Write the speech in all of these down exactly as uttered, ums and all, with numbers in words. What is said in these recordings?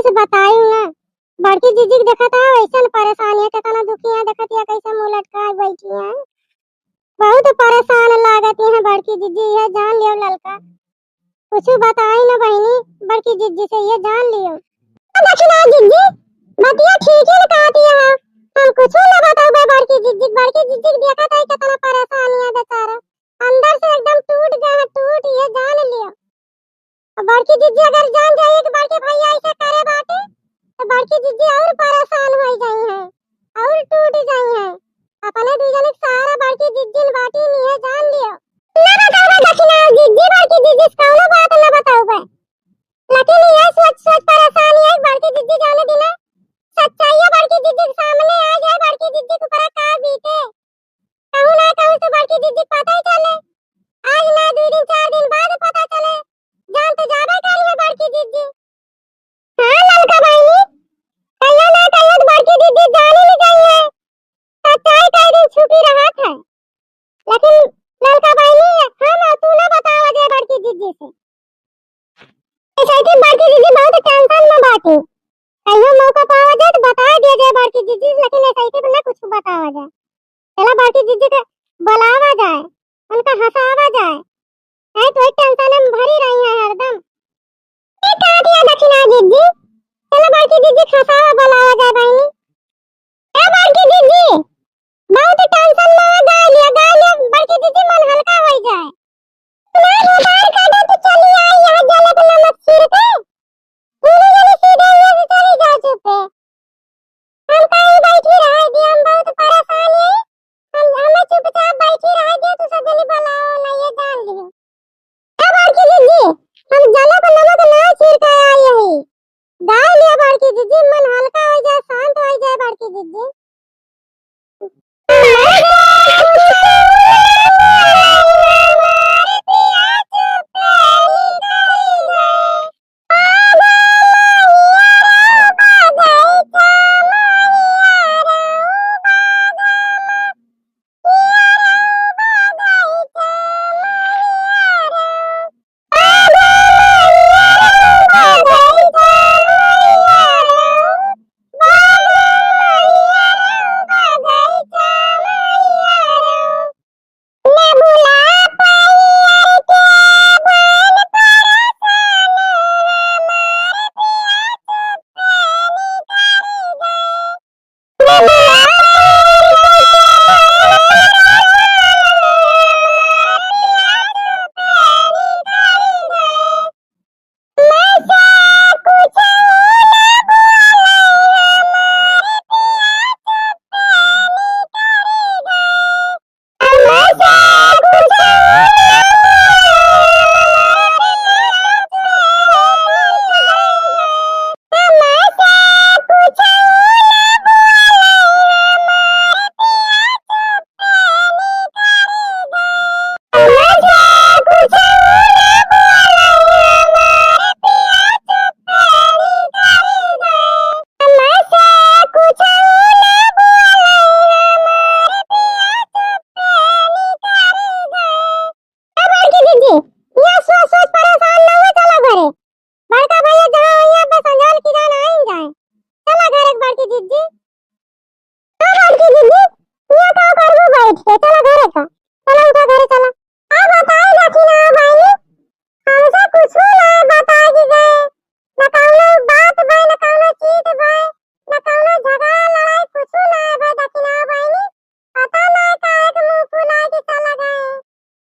से बताई ना, बड़की जिज्जी के देखत है, वैसन परेशान है, केतना दुखी है, देखत है, कैसे मुँह लटकाए बैठी है। बहुत परेशान लागत है बड़की जिज्जी, ये जान लियो ललका। कुछ बताई ना बहिनी, बड़की जिज्जी से ये जान लियो। दखिना जिज्जी, बतिया ठीक ही कहती है, हम कुछ न बताऊबे बड़की जिज्जी, बड़की जिज्जी के देखत है, केतना परेशान है बेचारा, अंदर से एकदम टूट गए हैं, टूट, ये जान लियो। अब बड़की जिज्जी अगर जान जाई कि बड़के भैया ऐसे करे बाटे, तो बड़की जिज्जी और परेशान हो जाई हैं, और टूट जाई हैं। अपने दू जने के सहारा बड़की जिज्जी न बाटी, निये जान लियो। ना बतावा दखिना जिज्जी, बड़की जिज्जी से कौनो बात ना बताऊबे। लेकिन ये सोच सोच परेशान है बड़की जिज्जी, जाने दिना सच्चाई बड़की जिज्जी के सामने आ जाए, बड़की जिज्जी के ऊपर का बीते। कहूँ ना कहूँ तो बड़की जिज्जी के पता ही चले। आज ना, दू दिन, चार दिन बाद पता चले। जान तो जाबे करी है बड़की जिज्जी। हाँ ललका बहिनी, कहियो ना कहियो तो बड़की जिज्जी जान ही जाई है। सच्चाई कई दिन छुपी रहत है, लेकिन ललका बहिनी, हम और तू ना बतावा जाए बड़की जिज्जी से। ऐसे ही बड़की जिज्जी बहुत tension में बाटी। कहियो मौका पावा जाए तो बता दिया जाए बड़की जिज्जी, लेकिन ऐसे ही ना कुछ बतावा जाए। चला बड़की जिज्जी के बुलावा जाए, उनका हंसावा जाए, नहीं तो वही tension में भरी रही है हरदम। ये कहा दिया दखिना जिज्जी, चला बड़की जिज्जी के हंसावा बुलावा जाए बहिनी। ए बड़की जिज्जी, बहुत tension में गा लिया, गा लिया बड़की जिज्जी, मन हल्का हो जाए। ना हमार काटा तो चली आई यहाँ जलक नमक चीर के। तू लोग जल्दी सीधे यहाँ से चली जाओ चुप है। हम कहीं बैठी रह गए, हम बहुत परेशान है। हम, हमें चुपचाप बैठी रह गए, तू सब जल्दी बुलाओ ना, ये जान लियो। ए बड़की जिज्जी, हम जलक नमक ना चीर के आई है। गा लिया बड़की जिज्जी, मन हल्का हो जाए, शांत हो जाए बड़की जिज्जी। ए बड़की जिज्जी, यहाँ सोच सोच परेशान ना हुआ, चला घरे। बड़का भैया जहाँ होइया बस अंजाल की जान आइन जाए। चला घरे बड़की जिज्जी। हाँ बड़की जिज्जी, यहाँ का करबू बैठ के, चला घरे का। चला उठा घरे चला। अब बताई दखिना बहिनी, हमसे कुछ ना बताई गए, न कौनो बात भय, न कौनो चीत भय, न कौनो झगड़ा लड़ाई, कुछ ना भय दखिना बहिनी। पता ना काहे के मुँह फुला के चला गए,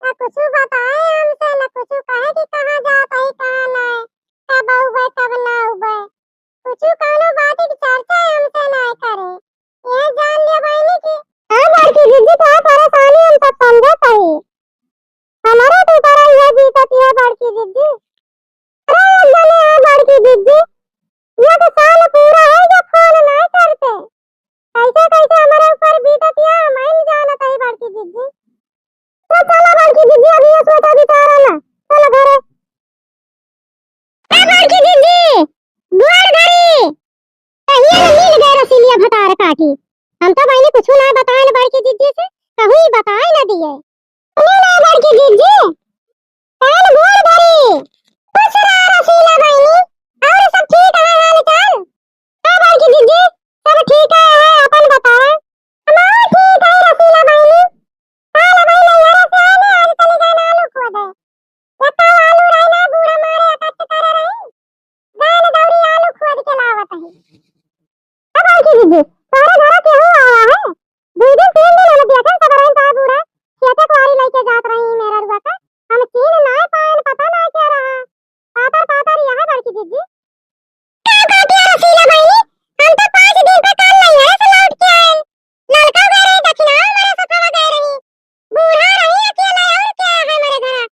न कुछ बताए हमसे, न कुछ कहे कि कहाँ जात है, कहाँ ना, कब आउबे, कब ना आउबे। कुछ कौनो बात की चर्चा हमसे ना करे। यह जान लिया बहिनी कि हाँ बड़की जिज्जी, तो परेशानी हम सब समझत हई। हमारे तो ऊपर यह बीतत है बड़की जिज्जी। अरे जाने हाँ बड़की जिज्जी, ये तो साल पूरा है जब फोन ना करते। कैसे कैसे हमारे ऊपर बीतत है, हम ही जानत हई बड़की जिज्जी। तो चला बड़की जिज्जी, अभी ये सोचा विचारा ना, चलो घरे। ए बड़की जिज्जी, गोड़ धरी। कहिए न मिल गए रसीलिया भतार काटी। हम तो बहिनी कुछ ना बताए न बड़की जिज्जी से, कहूँ ही बताए न दिए। सुनो ना बड़की जिज्जी, कान गोड़ धरी। खुश रहा रसीला बहिनी, और सब ठीक है हाल चाल? ए बड़की जिज्जी, तोहरे घरे केहू आवा है? दुइ दिन तीन दिन होले देखन सब रहिन तोहरे बूढ़ा खेते कुआरी लइके जात रही मेहररुआ का। हम चीन्ह नाय पाएन, पता नाय के रहा। पातर पातर यह है बड़की जिज्जी। का कहती है रसीला बहिनी? हम तो पाँच दिन पे काल नैहरे से लौट के आएन। ललका गए रहे दखिना, हमारे सथवा गए रही। बूढ़ा रही अकेला और क्या है हमारे घर?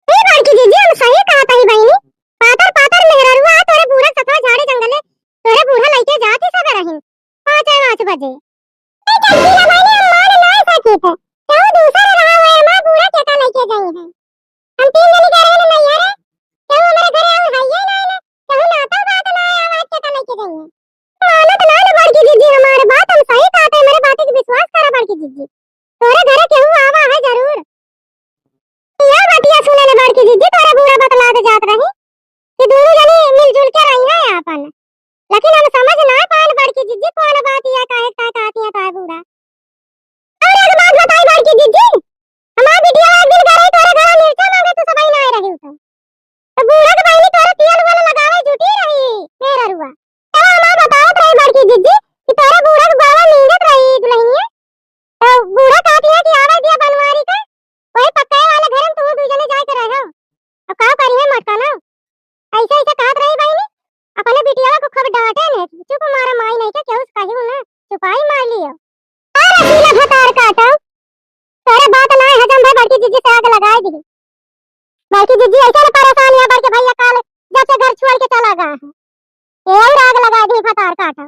ए बड़की जिज्जी, हम सही कहत हई बहिनी। पातर पातर मेहररुआ तोरे बूढ़ा सथवा झाड़े जंगले, तोरे बूढ़ा लइके जात ही सब रहिन पाँच पाँच बजे। ए चंचला बहिनी, हम मान ना सकित। केहू दूसर रहा हुए, हमार बूढ़ा केका लइके गई है। हम तीन जनी गए रहे नैहरे, केहू हमारे घरे आउर हइये ना, ना। केहू नाता बात ना आए, आवाज केका लइके गई है। मानत ना ना बड़की जिज्जी हमारे बात, हम सही कहत है, हमारे बात के विश्वास करा बड़की जिज्जी। तोरे घरे केहू आवा है जरूर। यह बतिया सुने ले बड़की जिज्जी, तोरे बूढ़ा बतलात जात रही कि दोनों जनी मिलजुल के रही है आपन। लेकिन हम समझ ना पाएन बड़की जिज्जी, कौन बात यह काहे का कहती है तोरे बूढ़ा। और एक बात बताई बड़की जिज्जी, हमार बिटिया एक दिन करे तोरे घरे मिर्चा मांगे, तू सबही ना रही तो। तो बूढ़ा के बहिनी तोरे तेल वाला लगावे जुटी रही मेहररुआ। तब हमार बतावत रही बड़की जिज्जी कि तोरे बूढ़ा के बाबा नींदत रही दुल्हनिया, तो बूढ़ा कहती है कि आवे दिया बनवारी का, वही पक्के वाले घर में तू दुइ जने जाए के रहो। अब का करी है मटका ना, ऐसे ऐसे कहत रही बहिनी। अपने बिटिया को खूब डांटे ने, चुप मारा माई नहीं के केहू से कही ना, चुपाई मार लियो। अरे रसीला भतार काटो, तोरे बात ना हजम भई, बड़की जिज्जी से आग लगाए दी। बड़की जिज्जी ऐसे न परेशान है, बड़के भैया काल जब से घर छोड़ के चला गया है, ये और आग लगा दी भतार काटा।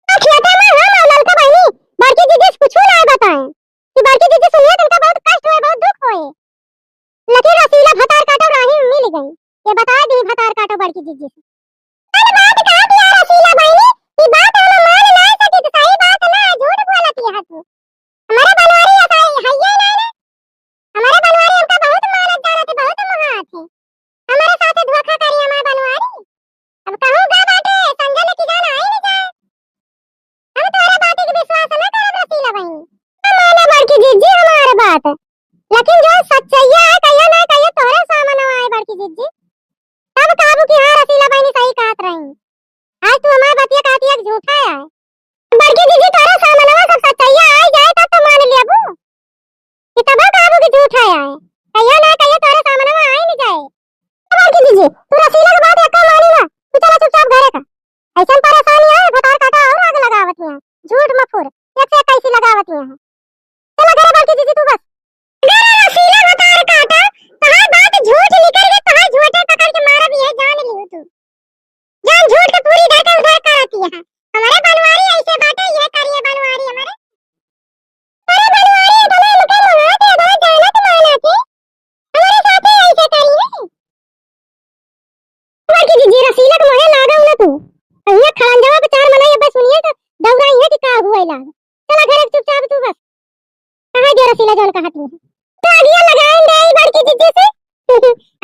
आ खेते में हम और ललका बहिनी बड़की जिज्जी से कुछ ना बताए कि बड़की जिज्जी सुनिए तो उनका बहुत कष्ट होए, बहुत दुख होए। लेकिन रसीला भतार काटा राही में मिल गई, ये बता दी भतार काटा बड़की जिज्जी से। अरे बात का दिया रसीला बहिनी, ई बात हम मान ना सकी, तो सही बात ना, झूठ बोलत है तू। हमारे बनवारी ऐसा है, है ये ना ना। हमारे बनवारी हमका बहुत मानत जानत है, बहुत महात है। हमारे साथ धोखा करी हमारे बनवारी। अब कहूँ गा बाटे, संजय ने की जान आई न जाए। हम तोरे बात के विश्वास न करब रसीला बहिनी। हम माने बड़की जिज्जी हमारे बात, लेकिन जो सच्चाई है, कहियो ना कहियो तोरे सामने आए बड़की जिज्जी। तब कहबू कि हाँ, रसीला बहिनी सही कहत रही। आज तू हमार बतिया कहती है कि झूठा है। बड़की जिज्जी, तोरे सामनवा सब सच्चाइया आई जाए तब तो मान लेबू। कि तबो कहबू कि झूठा है। कहियो ना कहियो तोरे सामनवा आई न जाए। बड़की जिज्जी, तू रसीला के बात एक्का मानी ना। तू चला चुपचाप घरे का। ऐसन परेशानी है, भतार काटा और आग लगावत है। झूठ मफुर, एक से एक कैसी लगावत है। चला घरे बड़की जिज्जी तू बस। अगर रसीला भतार काटा, तोहार बात झूठ निकल के तोहार झूठे पकड़ के मारब, ये जान लियो तू। जान झूठ के पूरी इधर के उधर करती है। हमारे बनवारी ऐसे बाटे, ये करिए बनवारी हमारे। अरे बनवारी इतना इनके मुँह पे इतना जानत मानत है। हमारे साथे ऐसे करी है। बड़की जिज्जी रसीला के मोहे लागल न तू। अहिया खड़ंजवा पे चार मनई अब्बे सुनिए तो दौड़ाई है कि का हुआ लाग। चला घरे चुपचाप तू बस। कहाँ गया रसीला जौन कहत है? तो अगिया लगाइन दे आई बड़की जिज्जी से।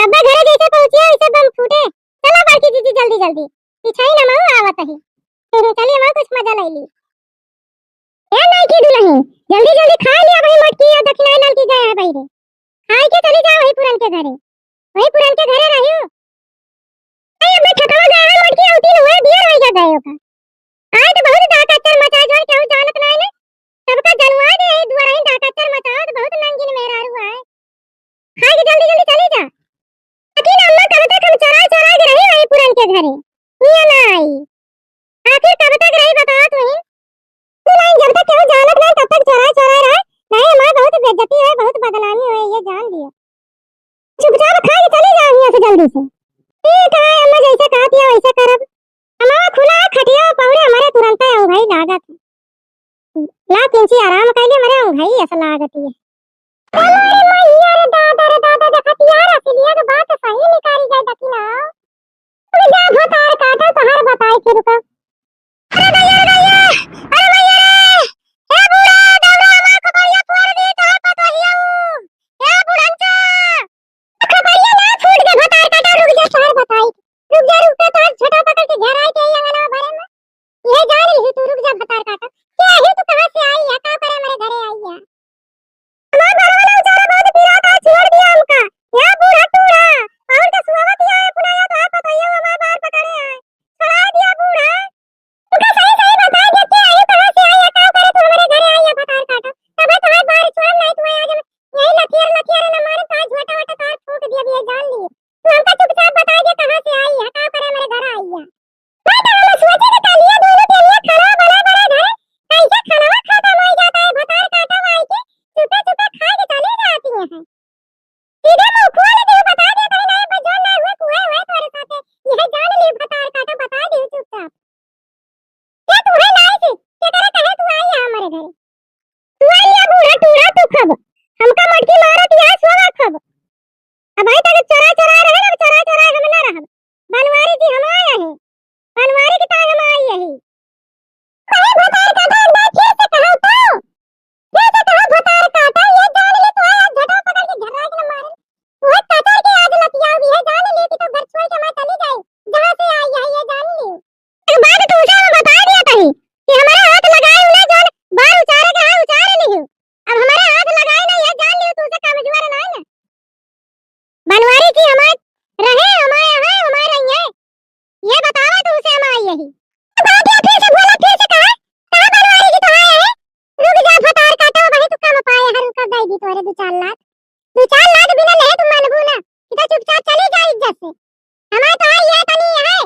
अब्बे घरे जैसे पहुँचिया वैसे बम फूटे। चला बड़की जिज्जी जल्दी जल्दी। पिछाई न मऊ आवत ही। चलिए मऊ कुछ मजा ले ली। ए नाई की दुल्हन, जल्दी जल्दी खा लिया वही मोटकी और दक्षिणाई लाल की गया है बहिरे। खाई के चली जाओ वही पुरन के घरे। वही पुरन के घरे रहियो। अरे अबे ठकवा गया है मोटकी, औती न हुए दिया रह गया गए का। आए तो बहुत डाका चर मचाए जोन केहू जानत नाई ने। सबका जनवा दे है दुआरा ही डाका चर मचाओ तो बहुत नंगिन मेहरारू है। खाई के जल्दी जल्दी चली जा। लेकिन अम्मा कब तक हम चोराए चोराए के रही वही पुरन के घरे। मियाँ ना आई। आखिर कब तक रही बताओ तू ही? दुल्हन जब तक केहू जानत नहीं तब तक चोराए चोराए रहे। नहीं हमार बहुत बेइज्जती है, बहुत बदनामी है, ये जान लियो। चुपचाप खा के चली जाओ यहाँ से जल्दी से। ठीक है अम्मा, जैसे कहती है वैसे करब। हमारा खुला है खटिया पौड़े हमारे तुरंत है भाई लागत। लाख इंची आराम कैले मरे अंघई ऐसा लागत है। अरे मैया रे दादा रे दादा, देखत यार असलिया के बात सही निकाली जाए दखिना। रुक जा भतार काटा तोहर बताई के रुका। अरे भैया रे भैया, अरे भैया रे, ए बूढ़ा दौड़ा मार को बढ़िया फोड़ दी तोहर पतोहिया। ए बुढ़ंचा, खपरिया ना फूट के भतार काटा, रुक जा, तोहर बताई। रुक जा, रुक जा, तोहर छोटा पकड़ के घेराई के आई अंगना भरे में। ये जान ली तू, रुक जा, भतार काटा। क्या है तू, कहाँ से आई है, का करे हमारे घरे आई है? हमार बड़वा ना बेचारा बहुत पिरात है, छोड़ दिया हमका। या बूढ़ा टूढ़ा, और का सुआवत या है, पुनाया तो है, पतोहिया हमार बार पकड़े है। छोड़ा दिया बूढ़ा। खब। हमका मटकी मारत यहाँ सोवा खब। अब आई तक चोरा चोरा रहे, अब चोरा चोरा हम ना रहब। बनवारी जी हम आए हैं। बनवारी के ताई हम आई यही। अरे भतार काटा, एक बार फिर से कहा तो, फिर से कहा भतार काटा, ये जान ले तू आज झटवा पकड़ के झर्रा के न मारे। तू है कचर के आज लतिया भी है, जान ले कि तू घर छोड़ के मैं चली जाई, जहाँ से आई है, ये जान ले। एक बात तुमसे हम बता दिया तही कि हमारे हाथ लगाए उन्हें जान बार उचारे के हाथ उचारे नहीं। अब हमारे हाथ लगाए नहीं है, जान ले तुमसे कमजोर ना है। बनवारी जी हमार रहे, हमार है, हमार रही है। ये बतावा तुमसे हम आई यही। बात या फिर से बोला, फिर से कहा, कहा बनवारी जी तो आए हैं? रुक जा भतार काटा, वही तू कम पाए हर रुका दे दी तोरे दो चार लाख। दो चार लाख बिना ले तू मानबू ना। इधर चुपचाप चली जा इज्जत से। हमार तो आई ये तनी है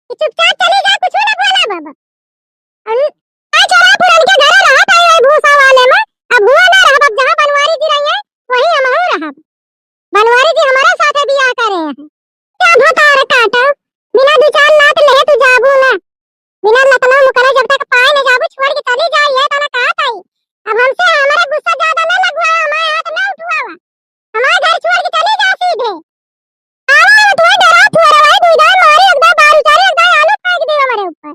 कि चुपचाप चली जा, कुछ ना बोला बाबा। अन-, आ छोरा पुरन के घरे रहत आई वही भूसा वाले में, अब हुआ ना रहब, अब जहाँ बनवारी जी रही है, वही हमहू रहब। बनवारी जी हमारे साथे बियाह करे हैं। क्या भतार काटा, बिना दो चार लात लेहे तू जाबू ना, बिना लतनो मुकनो जब तक पाए न जाबू, छोड़ के चली जाई है, तना कहा ताई। अब हमसे हमारा गुस्सा ज्यादा ना लगवावा, हमारे हाथ ना उठवावा, हमारे घर छोड़ के चली जा सीधे। आवा, आवा, तुम्हें डरा थोड़ा भाई, दीदा मारे एकदम बारू चारे एकदम आलू फेंक दे हमारे ऊपर।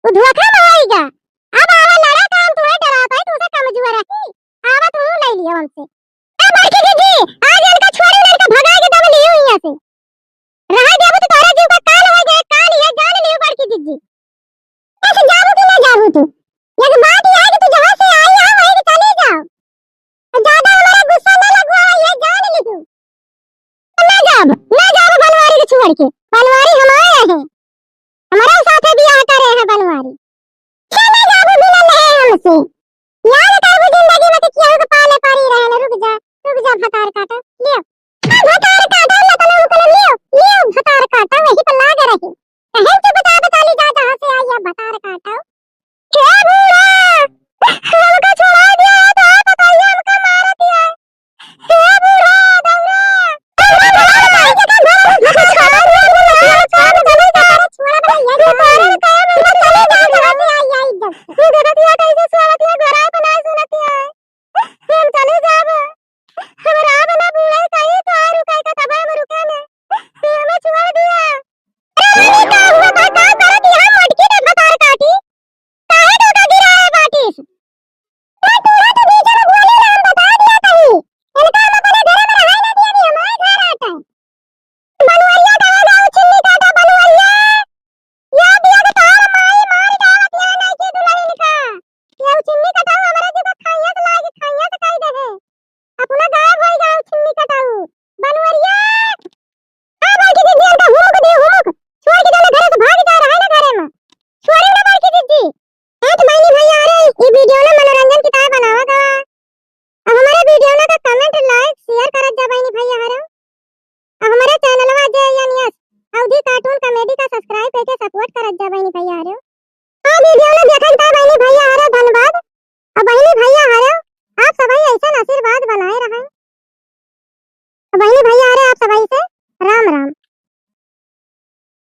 वो धोखा में होइगा। अब आवा लड़ा काम तुम्हें डरा पाए, तुमसे कमजोर है। आवा तुम ले लियो हमसे। ए बड़की जीजी, आज इनका छोड़ी ना, इनका भगाए के दम लियो यहाँ से। रहा देबू तो तोरा जीव का काल हो गए, काल ये जान लियो बड़की जीजी। ऐसे जाबू कि ना जाबू तू? एक बात ये है कि तू जहाँ से आई है, वहीं से चली जाओ। ज्यादा हमारा गुस्सा ना लगवाओ, ये जान ले तू। ना जाब, ना जाब बनवारी के छोड़ के। बनवारी हमारे हैं। हमारे साथे बियाह करे हैं बनवारी। क्या ना जाबू बिना लहे हमसे? याद करबू जिंदगी में कि केहू के पाले पारी रहे ना। रुक जा, रुक जा भतार काटा। लियो। आ भतार काटा, लतनो मुकनो लियो, लियो भतार काटा, वही पर लाग रही। कहे चुप